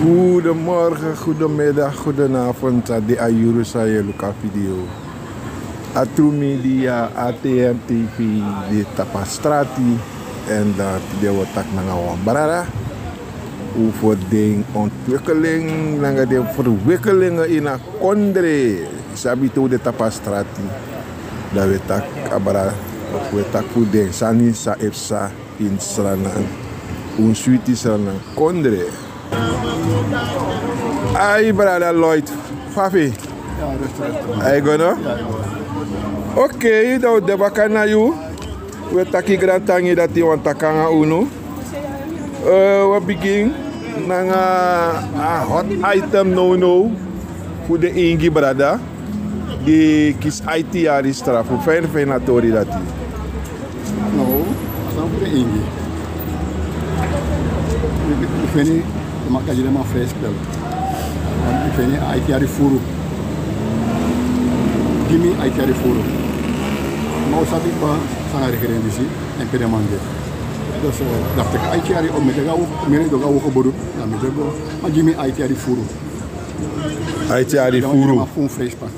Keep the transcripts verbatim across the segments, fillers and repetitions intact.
Goedemorgen, goedemiddag, goedenavond. A de a yuru san yu e luku a video. A tru media, A T M T V, de tapu a strati. En dan tide wi o taki nanga wan brada over den ontwikkeling nanga den verwikkelingen in a kondre. Yu sabi te wi de tapu a strati, dan wi e taki a brada, wi e taki fu den sani san e psa in Sranan, un switi Sranan kondre. Ai, brada Lloyd, fa fu yu? Ai, go no? Okei, dan wi de baka na yu. Wi e taki grantangi dati wi wani taki nanga unu. Eh, wi o bigin nanga a hot item nownow fu den ingi brada di kisi aiti yari strafu. Fa yu feni a tori dati? No, a sani fu den ingi. Mi, mi, mi feni den man kan gi den man vrij spel. Mi feni aiti yari furu. Gi mi aiti yari furu. Ma un sabi kba san a regering disi, èn pe den man de. Dus, eh, dati teki aiti yari, o mi de go a woko, mi de go a woko beroep, dan mi de go. Ma gi mi aiti yari furu. Aiti yari furu. Dan wi gi den man fu un vrij spel.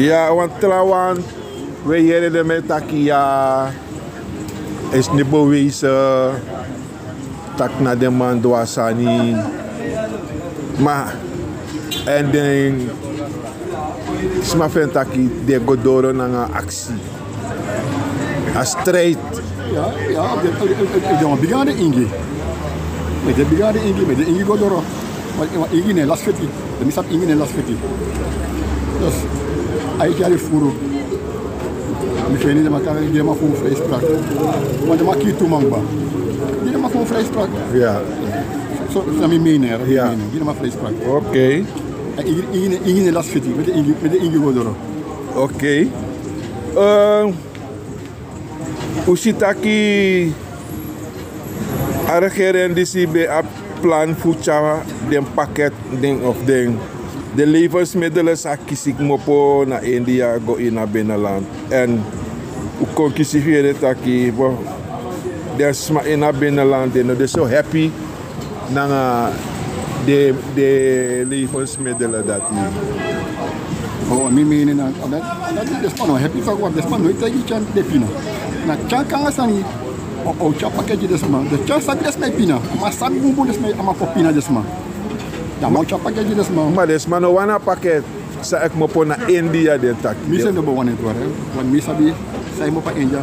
Ya, wan tra wan, wi e yere den man e taki ya, a no bewijs taki na den man du a sani. Ma, èn den sma feni taki den go doro nanga aksi. A strijd. Ya, ya, den, den, den, den man bigin nanga den ingi. Den bigin nanga den ingi, ma den ingi go doro. Ma, ma ingi no e lasi feti. Dan mi sabi ingi no e lasi feti. Dus, aiti yari furu. Mi feni den man kan gi den man fu un vrij spel. Ma den man kiri tu man kba. Gi den man fu un vrij spel. Ya. So, so na mi mening, hè, na mi mening. Gi den man vrij spel. Okei. Ingi, ingi, ingi no e lasi feti. Meki den ingi, meki den ingi go doro. Okei. Eh, Un si taki a regering disi ben abi plan fu tyari den paket den of den, den levensmiddelen san a kisi kmopo na India go ini a binnenland. Èn un kon kisi fu yere taki, bon, den sma ini a binnenland den no de so happy nanga den, den levensmiddelen dati. Oh, mi mening na, na, na, den sma no happy, fa den sma no e taigi tyan den pina. Na tyan kon nanga sani, o, o tyari paket gi den sma. Den tyan sabi den sma e pina. Ma sabi bunbun den sma e, a man kon pina den sma. Dan a man o tyari paket gi den sma. Ma den sma no wani a paket san e kmopo na India, den taki. Mi srefi no bo wani tu, hè. Want mi sabi san e kmopo na India.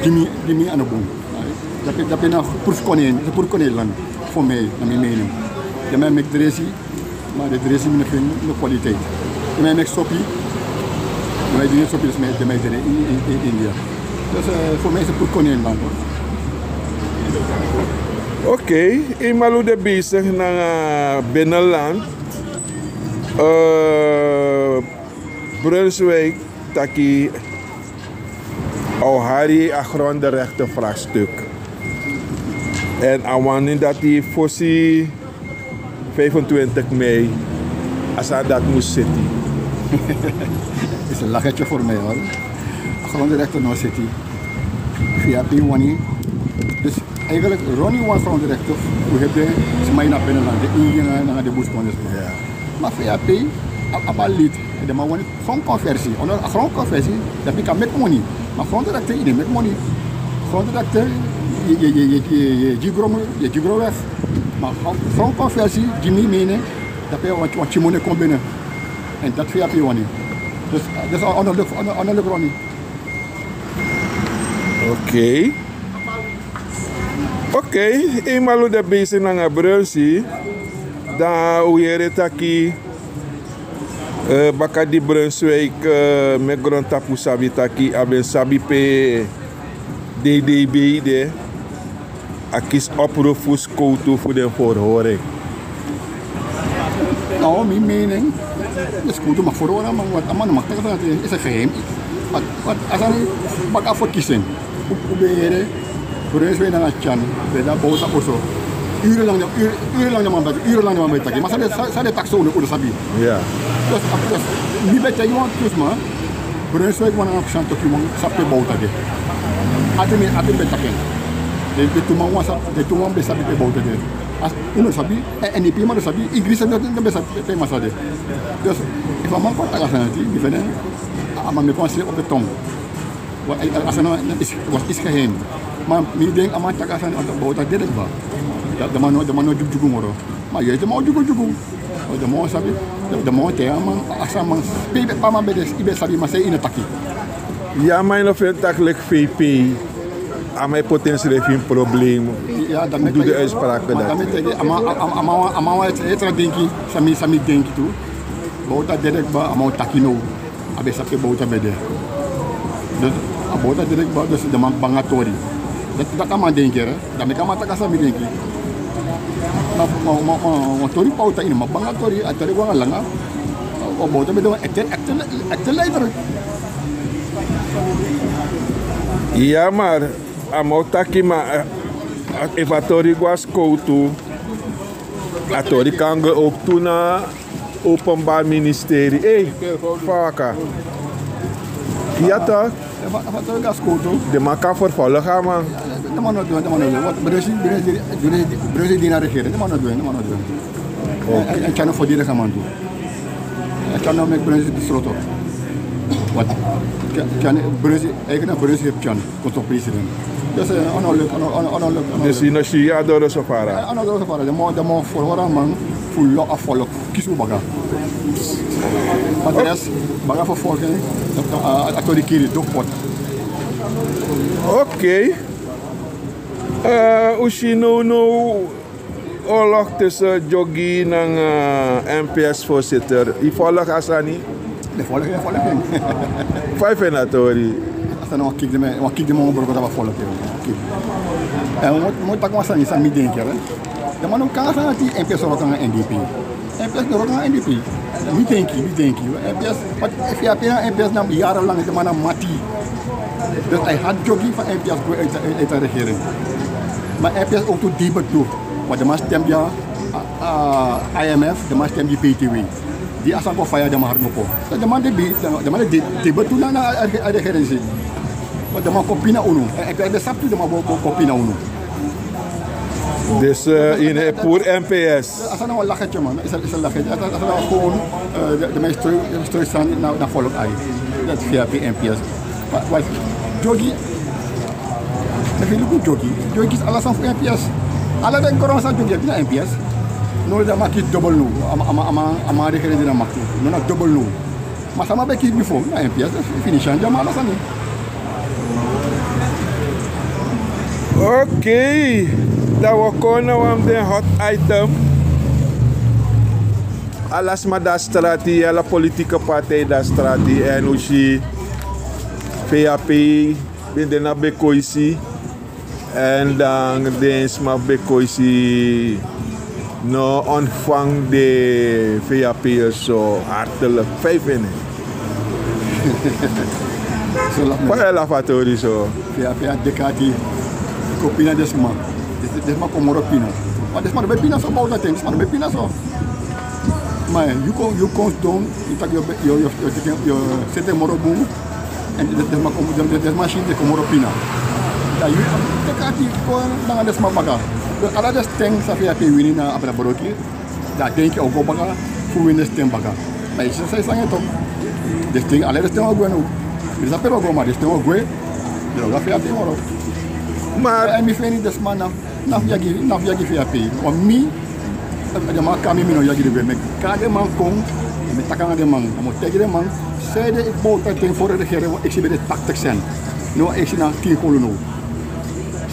Gi mi, gi mi a no bun. Dape, dape na puru fu koni, puru fu koni e langa. Fu mi, na mi mening. Den man e meki dresi, ma den dresi mi no feni no kwaliteit. Den man e meki sopi, den man e dini sopi, den man e dini in, in, in India. Dus, eh, fu mi a puru fu koni e langa. Okei, eenmaal un de bezig nanga binnenland, eh, Brunswijk taki a o hari a grondenrechtenvraagstuk. Èn a wani dati fosi vijfentwintig mei, a sani dati mus seti. Is een lachertje voor mij, hoor. A grondenrechten no seti. Via P wani. Dus eigenlijk, Ronnie wani grondenrechten, we hebben sma ini a binnenland, de India nanga den buskondesma. Ja. Ma via P, a, a bali lid, den man wani grondconversie. Omdat a grondconversie, dan yu kan meki moni. Ma grondenrechten, yu no e meki moni. Grondenrechten, yu, yu, yu, yu, yu, yu gron, yu, yu gron weg. Ma grond-, grondconversie, gi mi mening, dape wan, wan tyari moni kon bini. Èn dati via P wani. Dus, dus a, a no luk, a no, a no luk, Ronnie. Okei. Okei, eenmaal un de bezig nanga Brunsi, dan un yere taki, eh, baka di Brunswijk, eh, meki grontapu sabi taki a ben sabi pe D D B de, a kisi oproep fu skowtu fu den verhoring. No, mi mening, den skowtu mag verhoren, ma wat a man no mag taki dati is een geheim. Wat, wat, a sani baka verkiezing. Un, un ben yere, Brunswijk nanga Tyan, ben de na bowta oso. Urenlang, ure, urenlang den man ben, urenlang den man ben taki. Ma san den, san, san den taki so unu, unu sabi. Ja. Dus, dus, mi ben taigi wan tu sma, Brunswijk wan nanga Shantoki wan sabi pe bowta de. Ati mi, ati mi ben taki en. Den tu man wan sabi, den tu man ben sabi pe Bouta de. Unu sabi, èn N D P man sabi, Ingri sabi, den ben sabi pe Masa de. Dus efu a man kon taki a sani dati, mi feni a man meki wan slip op de tong. A sani was isi geheim. Ma mi denki a man taki a sani Bouta dede kba. Den man no dyugudyugu moro. Ma yu e si den man o dyugudyugu. Den man o sabi, den man o taigi a man, aksi a man pe a man ben de, i ben sabi, ma san yu no taki. Ya, ma yu no feni taki leki F P, a man e poti ensrefi ini problema. Ya, dan mi du de uitspraak dati. A man wan e tra denki san mi denki tu. Bouta dede kba, a man o taki now. A ben sabi pe Bouta ben de. Dus a Bouta dede kba, dus den man banga tori. Dati a man denki. Dan meki a man taki a san mi denki. Ma wan tori Bouta ini, ma banga tori, a tori go anga langa. Bouta ben de wan ekte leider. Ya, ma a man o taki, ma efu a tori go na skowtu, a tori kan go ook tu na Openbaar Ministerie. Ei, fa waka? Ya toch? Efu a tori go na skowtu, den man kan vervolg a man. Den man no du en, den man no du en. Brunsi, Brunsi, Brunsi, Brunsi di na regering, den man no du en, den man no du en. Oké. En Tyan no verdedig a man tu. En Tyan no meki Brunsi di sroto. Wat? Tyan, Brunsi, eigenlijk na Brunsi hebi Tyan kon tok president. Dus a no leki, a no leki. Dus yu no si a doro so fara? A no doro so fara. Den man, den man vervolg a man fu lo a volk kisi un baka. Ma de rest, baka vervolging, a tori kiri, duk pot. Oké. Eh, un si now now oorlog tussen Jogi nanga N P S voorzitter. Yu follow a sani? Mi follow, mi follow en. Fa yu feni a tori? A sani wan kik di mi, wan kik di mi wan broko tapu a follow en. Kik. En mi o, mi o taki wan sani san mi denki, hè. Den man no kan a sani dati N P S o wroko nanga N D P. N P S no wroko nanga N D P. Mi denki, mi denki. N P S, but efu yu abi na N P S na jarenlang, den man na mati. Dus a hati Jogi fu N P S go uit, uit, uit de regering. Ma N P S ook tu debet tu. Want den man stem gi a, a, a I M F, den man stem gi B T W. Di a sani kon faya, den man hati no kon. So den man de, den man de, debet tu na, na a, a regering si. Want den man kon pina unu. En N P S de sabi tu den man kon, kon pina unu. Dus, eh, yu e puru N P S. A sani na wan lachetje, man. Is a, is a lachetje. A sani na wan gewoon, eh, den, den man e stroi, stroi sani na, na volk ai. Dati V P, N P S. Wa, wa, Jogi. Efu yu luku Jogi. Jogi kisi ala sani fu N P S. Ala den gron san Jogi abi na N P S. No, den man kisi double no. A man, a man, a man, a man regering de na maktu. No, na double no. Ma san a man ben kisi bifo, na N P S, fini, sani di a man ala sani. Oké, dan wi o kon na wan fu den hot item. Ala sma de na strati, ala politieke partij de na strati, èn un si V H P ben de na Bekoisi. Èn dan den sma fu Bekoisi no ontvangt de V H P'ers zo hartelijk. Fa yu feni en? Fa yu e lafu a tori so? V H P a dek'ati kon pina den sma. Den, den sma kon moro pina. Ma den sma no ben pina so, Bouta ten, den sma no ben pina so. Ma yu kon, yu kon sidon, yu taki yu, yu, yu, yu sete moro bun. Èn den, den sma kon, den, den sma si den kon moro pina. Dan yu abi dek'ati kon nanga den sma baka. Dus ala den sten san V H P wini na Abraboroki, dan a denki a o go baka fu wini den sten baka. Ma yu si san yu sani e toki. Den sten, ala den sten o gwe now. Mi no sabi pe den o go, ma den sten o gwe. Den o go na V H P moro. Ma èn mi feni den sma na Na fu yagi, na fu yagi V H P. Ma mi, den man kon, mi, mi no yagi den gwe. Mi e kari den man kon, mi e taki nanga den man, mi e taigi den man. Sanede Bouta ten fu a regering wan eksi ben de tachtig cent. Now a eksi na tin kolu now.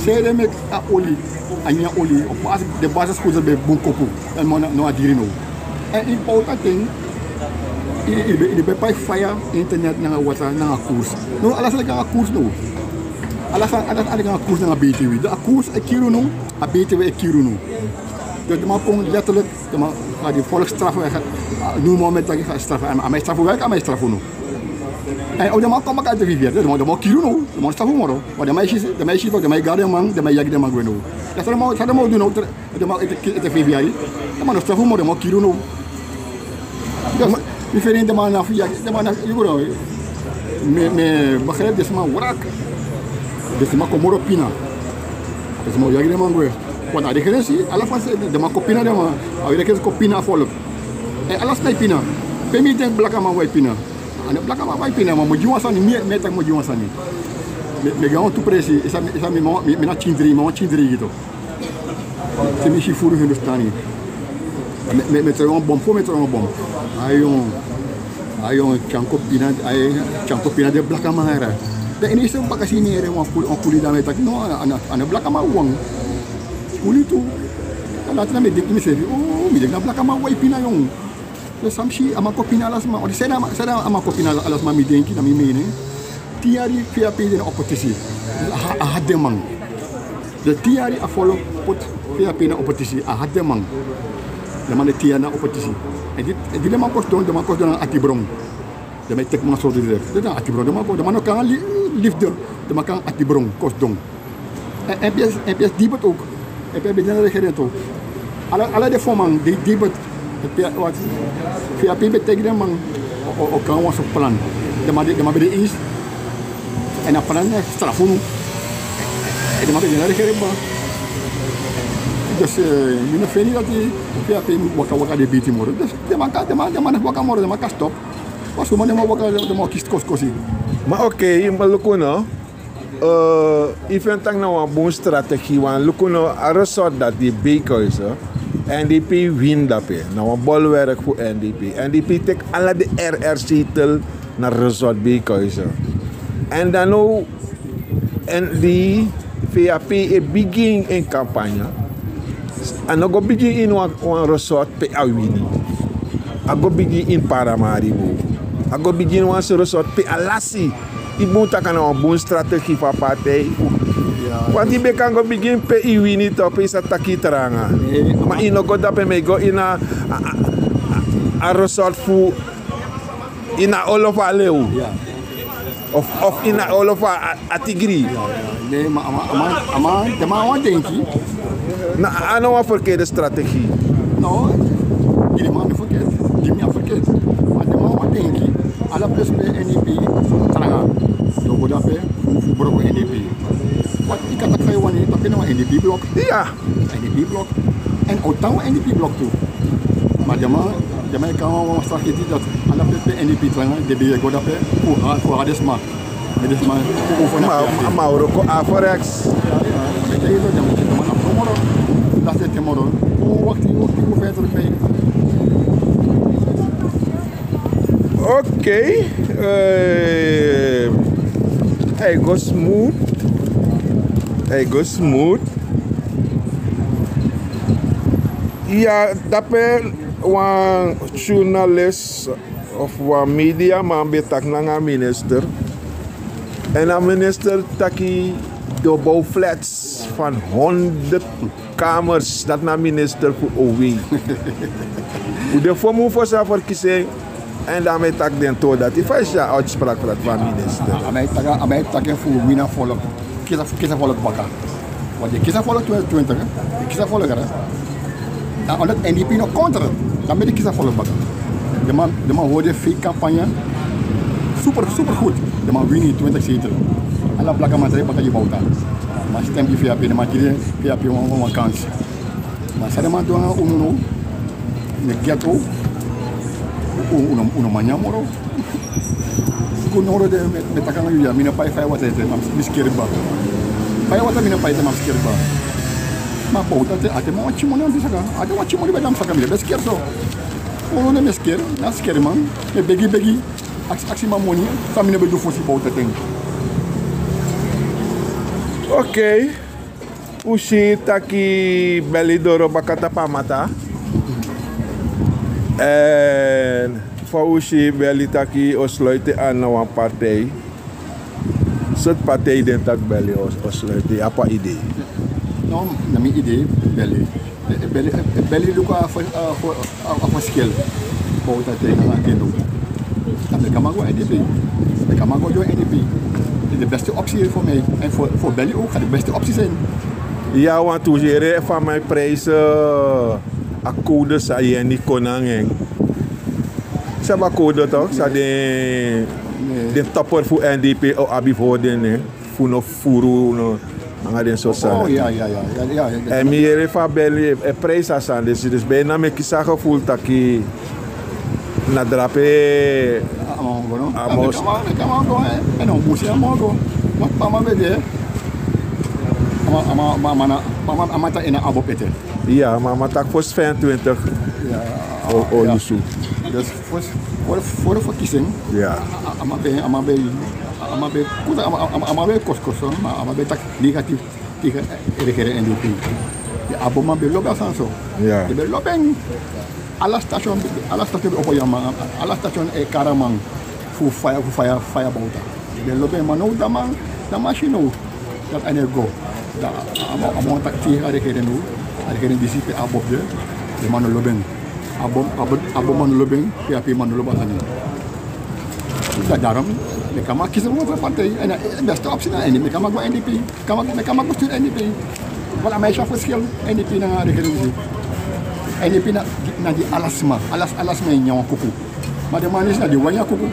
Sanede meki a oli, a nyan oli, a basi, den basisvoedsel ben bun kopu. Èn now a diri now. Èn ini Bouta ten, i, i, i ben, i ben pai faya, internet nanga WhatsApp nanga koers. Now ala sani e go nanga koers now. Ala sani, ala sani e go nanga koers nanga B T W. Dan a koers e kiri unu, a B T W e kiri unu. Dus den man kon letterlijk, den man, a di volk strafu, a, a, nu moment taki a strafu, a, a man e strafu, werk, a man e strafu unu. Èn efu den man kon baka ete feifi yari, den man, den man o kiri unu, den man o strafu moro. Ma den man e si, den man e si, den man e gari den man, den man e yagi den man gwe now. Dan san den man, san den man o du now, te, den man ete, ete feifi yari, den man no strafu moro, den man o kiri unu. Dus mi feni den man na fu yagi, den man na, yu go now. Mi, mi begrijp den sma wraki. Den sma kon moro pina. Sma o yagi den man gwe. Want a regerensi ala fasi den man kon pina den man. A regerensi kon pina a folok. Èn ala sma e pina. Pe mi denki blakaman wi e pina. A no blakaman wi e pina ma mi o gi wan sani mi e taki mi o gi wan sani. Mi e gi a wantu presi. Esa mi na tindri ma wan tindri gi to. Te mi si furu hindustani. Mi e tron wan bom fu mi e tron wan bom. Ayon. Ayon tyanko pina. Tyanko pina de blakaman hera. Dan ini isi bakasi mi here wan kuli dan mi e taki no. A no blakaman wan. Kuli tu. Dan dati na mi e denki mi sefi o mi denki na blakaman wan e pina yon. San mi si a man kon pina ala sma odi sede a man kon pina ala sma mi denki na mi mene. Tin yari fei a pei de na opotisi. A hati den man. Den tin yari a folo poti fei a pei na opotisi a hati den man. Den man de tin yari na opotisi. Èn di den man kon sidon den man kon sidon na atibron. Den man e teki man sortu de den na atibron den man kon den man no kan lifde. Den man kan atibron kon sidon. Mps dibet ok. Mps ben de na regerento. Ala den foman dibet. Fi a pi ben tegi den man. O kan wan so plan. Den man ben de is. En a plan na strafunu. Den man ben de na regerento. Dus mi no feni dati. Fi a pi waka waka de biti moro dus den man kan den man waka moro den man kan stop. Wan suma den man waka den man kisi kosi kosi. Ma ok. Ma luku no. Ifen taki na wan bun strategi wan luku no a resort dati di beikhuise. Ndp wini dape na wan bolwerk fu ndp ndp teki ala den rr setel. Na resort beikhuise. Èn dan now di vap e bigin en kampanya. A no go bigin ini wan resort pe a wini. A go bigin ini paramaribo. A go bigin ini wan resort pe a lasi. Yu bun taki a na wan bun strategi fu a partij. Wanti yu ben kan go bigin pe yu wini to pe yu sa taki yu tranga. Ma yu no go dape ma yu go ini a resort fu ini a olo fu a lew. Of ini a olo fu a tigri. Ne ma a man wan denki. Na a no wan ferkede strategi. No. Gi den man mi ferkede. Gi mi a ferkede. Ma den man wan denki. Ala ples pe ndp tranga. Don go dape fu broko ndp. Wat yu kan taki fa yu wani tapi na wan ndp blok. Iya. Ndp blok. Èn o tan wan ndp blok tu. Ma den man e kan wan strategi dati. Ala ples pe ndp tranga den ben e go dape. Fu hadi sma. Mauro ko aforex. Ok. Hij go smooth. Hij go smooth. Ya dape wan journalist of wan mediaman ben taki nanga minister. En a minister taki dobou flats van honderd kamers dati na minister fu owei. Un de fo mun fosi a ferkisi en. En dan mi e taki den tori dati fa yu si a uitspraak fu dati fu a minister. A mi e taki en fu wini a folok. Kisi a folok baka. Want den kisi a folok twintig twintig. Den kisi a folok. Dan omdat ndp no kontra dan mi e de kisi a folok baka. Den man hori den fake kampanya. Super super goed. Den man wini twintig zetel. Ala blakaman drai baka gi bowta. Man stem gi vap den man gi den vap wan kans. Ma san den man du nanga unu now? Mi e ghetto. Unu man nyan moro. Go noro de mi e taki nanga yu ya mi no pai faya wata ete ma mi skeri kba. Faya wata mi no pai ete ma mi skeri kba. Ma bowta te a te man wan tyi moni a mi saka a te wan tyi moni ben de a mi saka mi de ben skeri so. Unu ne mi e skeri na skeri man. Mi e begi begi. Aksi aksi man moni. San mi no ben du fosi bowta ten. Ok. Un si taki beli doro baka tapu a mata. Èn fa un si beli taki o sluiti an na wan partij. Sortu partij den taki beli o sluiti apu a idei? No, na mi idei. Beli beli luku a fo a fo skel. Bowta te nanga kendo. A meki a man go en dipi. Meki a man go dyon en dipi. Isi de beste opsi fo mi èn fo beli owk a de beste opsi sen. Ya wantu yere fa mi e prijsi a kowde san yeni kon nanga en. Sabi a kowde tok san den topper fu n d p o abi fu hori den nen. Fu no furu no. Nanga den sortu sani. Èn mi yere fu a beli e prijsi a sani disi, dus ben na meki san a gefulu taki na drape. A man go. Èn o musi a man go. Wan pama ben de. A man tan ini a abo pete. Ya, ma a man taki fosi fifentwintig. O lusu. Dus fosi, foro fu kisi en. Ya. A man ben, a man ben, a man ben kosi kosi, ma a man ben taki negatifu tegen regering N D P. A boman ben lobi a sani so. Ya. Den ben lobi en. Ala station, ala station ben opo ya man, ala station e kari a man fu faya, fu faya, faya bowta. Den lobi en, ma now dan man, dan man si now dati a no e go. Dan a man, a man taki tegen a regering now, a regering disi pe a bob de, den man no lobi en. A bob, a bob, a bob man no lobi en, pe a pe man no lobi a sani. Dan daarom meki a man kisi wan tra partij, èn a beste opsi na ini, meki a man go N D P. Meki a man go studi N D P. Wala a man e si a ferskil N D P nanga regering disi. N D P na, na gi ala sma, ala, ala sma e nyan wan kuku. Ma den man disi na den wani a kuku.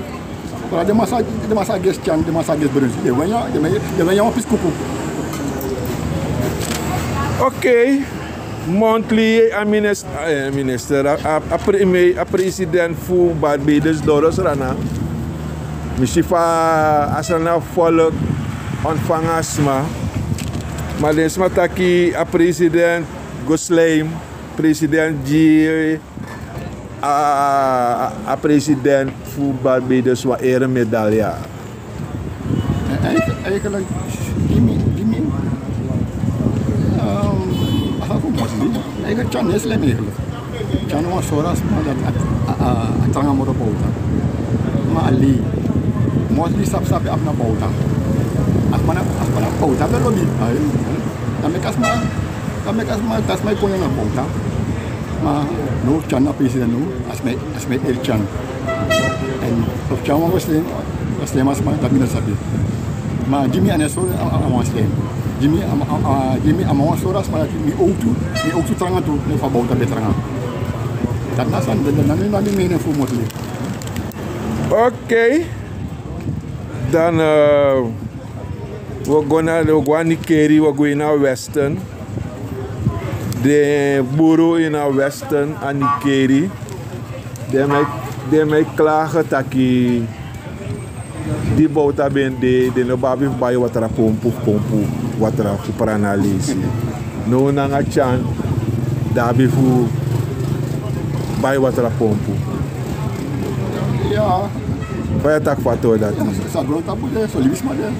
Wala den man sa, den man sa gesi Tyan, den man sa gesi Bruns. Den wani a, den man, den wani a wan pisi kuku. Okei. Montli a minis-, eh, minister, a, a, a prime-, a president fu Barbados, Doris Rana. Mi si fa a Srana volk ontvangi a sma. Ma den sma taki a president go slijm, president gi a, a, a president fu Barbados wan ere medalya. Eigenlijk, eigenlijk, gi mi, gi mi, ehm, a sani fu Mosley, eigenlijk Tyan no e slijm eigenlijk. Tyan na wan sori sma dati a, a, a, a tranga moro bowta. Ma a lei, Mosley sabi san a abi na bowta. A sma na, a sma na bowta ben lobi. Ai, dan meki a sma, dan meki a sma, dan sma e kon na bowta. Ma now Tyan na president now, a sma e A sma e eri Tyan. Èn efu Tyan wani go slijm, go slijm a sma, dati mi no sabi. Ma gi mi a no e sori a, a, a wan slijm. Gi mi a, a, a, gi mi a man wan sori a sma dati mi owktu, mi owktu tranga tu, ne fa bowta ben tranga. Dati na sani, dati na, na, na mi mening fu Mosley. Okei. Dan, eh, wi o go na, wi o go na Nickerie, wi o go ini a Western. Den buru ini a Western a Nickerie, den man e, den man e klage taki di bowta ben de, den no ben abi fu bai watra pompu, pompu watra fu pran na leisi. Now nanga Tyan den abi fu bai watra pompu. Ya. Fa yu e taki fu a tori dati? Ya, so, so a grontapu de, so libisma de.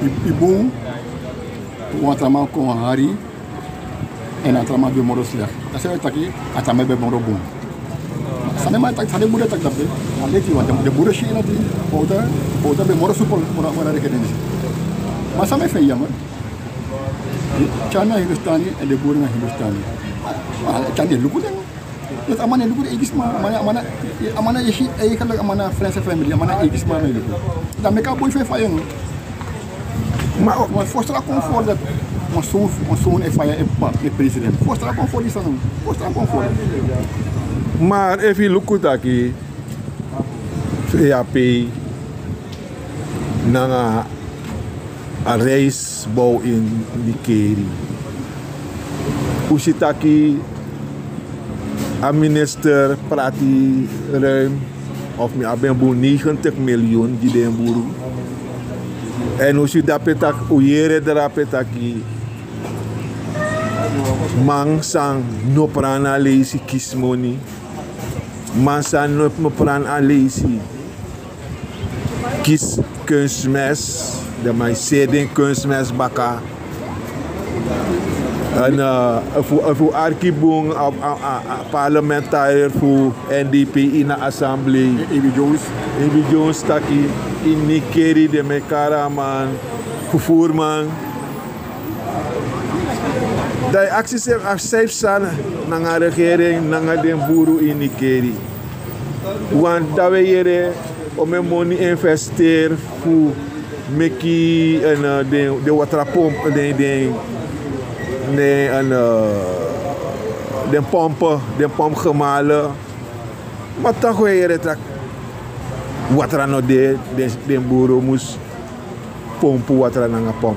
I, i bun. Wan tra man kon hari, èn a tra man ben moro slek. Dati san wi e taki, a tra man ben moro bun. San den man e taki, san den bun e taki dape, a leti wan, den bun e si ini a dei, bowta, bowta ben moro supel, moro, moro a regering disi. Ma san mi e feni yamer, Tyan na Hindustani, èn den bun na Hindustani. Ma, ma, Tyan no e luku den. Dus a man no e luku den eigi sma, a man, a man, a man e si, eigenlijk a man na Franse family, a man na eigi sma a man e luku. Dan meki a boi fu en faya en. Ma, ma fosi tra kon foro dati, wan son, wan son e faya en p'pa, en president. Fosi tra kon foro disi sani, fosi tra kon foro. Ma efu yu luku taki, F A P nanga a rijstbouw in Nickerie. Un si taki a minister prati ruim, of mi abi en bun, negentig miljoen gi den buru. Èn un si drape taki, un yere drape taki man san no pran na leisi kisi moni. Man san no, no pran na leisi kisi kunstmest, den man e seri den kunstmest baka. Èn, eh, efu, efu arki bun, a, a, a, a parlementariër fu N D P ini a assemblee. Ebi Jones. Ebi Jones taki, ini Nickerie den man e kari a man, vervoerman. Dan yu aksi srefi, a san yu psa nanga regering, nanga den buru ini Nickerie. Want dan wi e yere omeni moni investeer fu meki, eh, den, den waterpomp, den, den, den, eh, den pompen, den pompgemalen. Ma toch wi e yere taki water no de, den, den buru mus pompu water nanga pomp.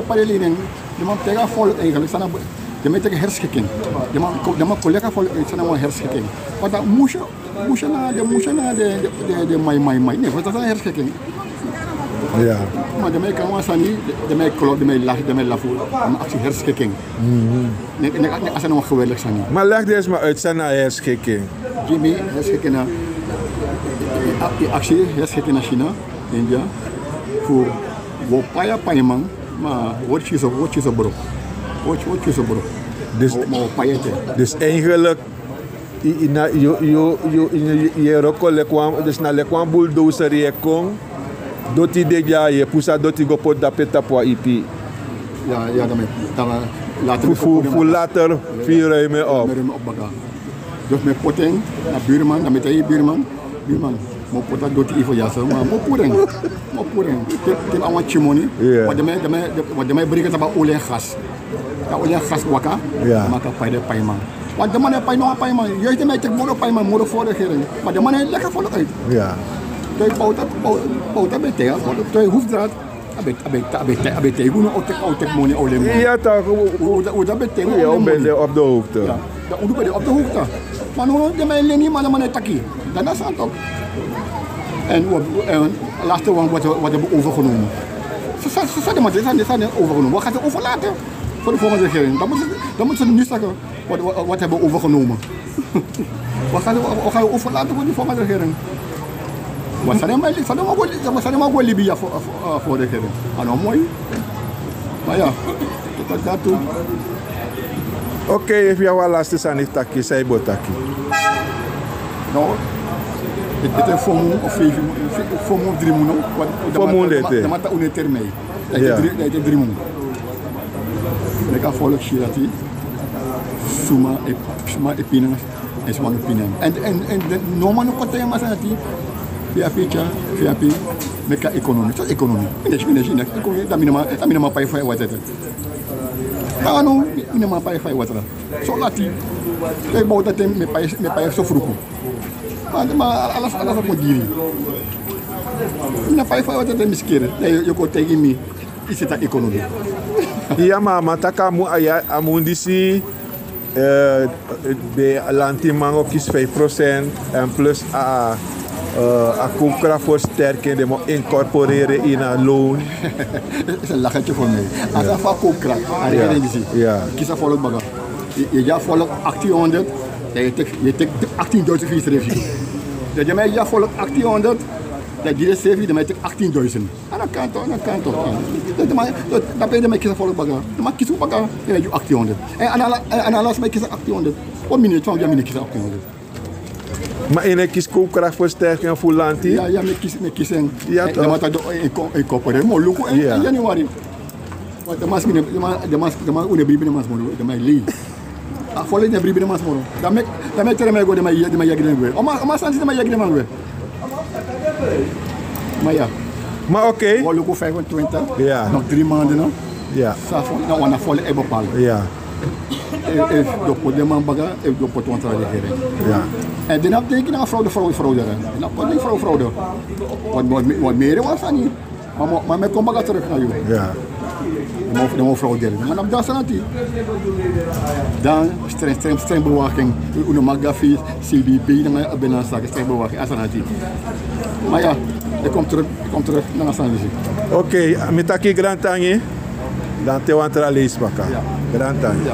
e pari linen. Den man teki a volk eigenlijk san na den man e teki herschikking. Den man ko- den man koleki a volk eigenlijk san na wan herschikking. Want dan musha musha na den musha na den den den mai mai mai ne fo tata herschikking. Ya. Ma den man e kan wan sani den man e klop den man e lafu den man e lafu. Ma aksi herschikking. Ne ne ne a sani wan geweldig sani. Ma leg den sma uit san na herschikking. Gi mi herschikking na i aksi herschikking na China, India, fu go pai a paiman. Ma word kiso word kiso bro. Word word kiso bro. Dus ma o pai ete. Dus eigenlijk i i na yu yu yu yu yu yu e wroko leki wan dus na leki wan bulldozer yu e kon. Doti de dya yu e pusu a doti go poti dape tapu a ipi. Ya ya dan mi dan later fu fu fu later fu yu ruim en op. Mi ruim en op baka. Dus mi e poti en na buurman dan mi e taigi buurman. Buurman, mi o poti a doti yu fu dya so ma mi o puru en. Mi o puru en. Te te a wan tyi moni. Wan den man e den man e wan den man e breken tapu a oli en gas. Dan oli en gas waka. Maki a pai den paiman. Wan den man e pai no wan paiman yu esi den man e teki moro paiman moro fo regering. Ma den man e leki a folo uit. Te yu bowta bowta ben e taigi a folo te yu hufdraad. A ben e taigi unu a o teki a o teki moni a o leni moni. Ya tak' unu ben de op de hoogte. Dan unu ben de op de hoogte. Ma no no den man e leni ma den man e taki. Dan na san tok. En wi abi en laste wan wati wati abi overgenomen. San san san den man de san den san den overgenomen wi a gati overlaten. Fo di forma de regering dan mutu dan mutu se nu saka. Wati wati wati abi overgenomen. Wi a gati wi a gati overlaten fo di forma de regering. Wi a san den man e libi san den man go libi ya fo fo fo regering. A no moi. Ma ya. Tata tu. Ok efu yu abi wan laste sani fu taki san yu bo taki. No. Ete fomu of feifi fomu of dri mun no. Fomu unu de ete. Dama ta unu e teri mi. Ete dri mun. Meki a folo si dati. Suma e suma e pina. Èn suma no pina en èn èn èn no man no kon taigi en masra dati. Fi a pi tya fi a pi. Meki a ekonomi so ekonomi. Ene si ene si ene ekonomi dan mi no man dan mi no man pai faya watra. Tanu mi no man pai faya watra. So lati. Te yu bow dati mi e pai mi e pai so fruku. Ma ma ala ala so kon diri. Mi no pai faya watra te mi skiri. Yu kon taigi mi. Isi tan ekonomi. Iya ma a man taki a mun a ya a mun disi. Den lantiman o kisi fif procent. Èn plus a a koopkrak fersterking den mu inkorporere ini a loan. Isi en lakentye fo mi. A san fu a koopkrak a regering disi. Kisi a folok baka. Yu e gi a folok aktin honderd. Dan yu e teki aktin duisen fu yusrefi. Dan den man e gi a folok aktin honderd. Dan gi den sefi den man e teki aktin duisen. A no kan tok a no kan tok. Dape den man e kisi a folok baka. Den man kisi un baka. Den man e gi un aktin honderd. Èn a no ala sma e kisi aktin honderd. Wan miniti fa mi gi a miniti kisi aktin honderd. Ma yu no e kisi koopkrak fersterking fu lanti? Ya ya mi e kisi mi e kisi en. Den man taki den o inkorporeri mi o luku en. Ini januari. Wan den man skin den man den man skin den man un no e bribi den man skin den man e lei. A folo ini e bribi den man skin dan mi e teri mi e go den man yagi den man gwe. O man sani si den man yagi den man gwe. Ma ya. Ma ok. Wan luku fifentwintig. Nok dri mandi no. San folo na wan na folo e bepal. Efu den o poti den man baka efu den o poti wan tra regering. Èn den no abi denki nanga fraude fraude fraude. Den no abi kon denki fraude fraude. Wan mere wan sani. Ma mi e kon baka teruk na yu. Den man o frauderi den man abi dan a sani ati. Dan streng streng streng bewaking. Un no maki go na fesi cbb nanga a ben na saki streng bewaking a sani ati. Ma ya, e kon teruk e kon teruk nanga a sani disi. Ok. Mi taki grantangi. Dan te wan tra leisi baka. Grantangi.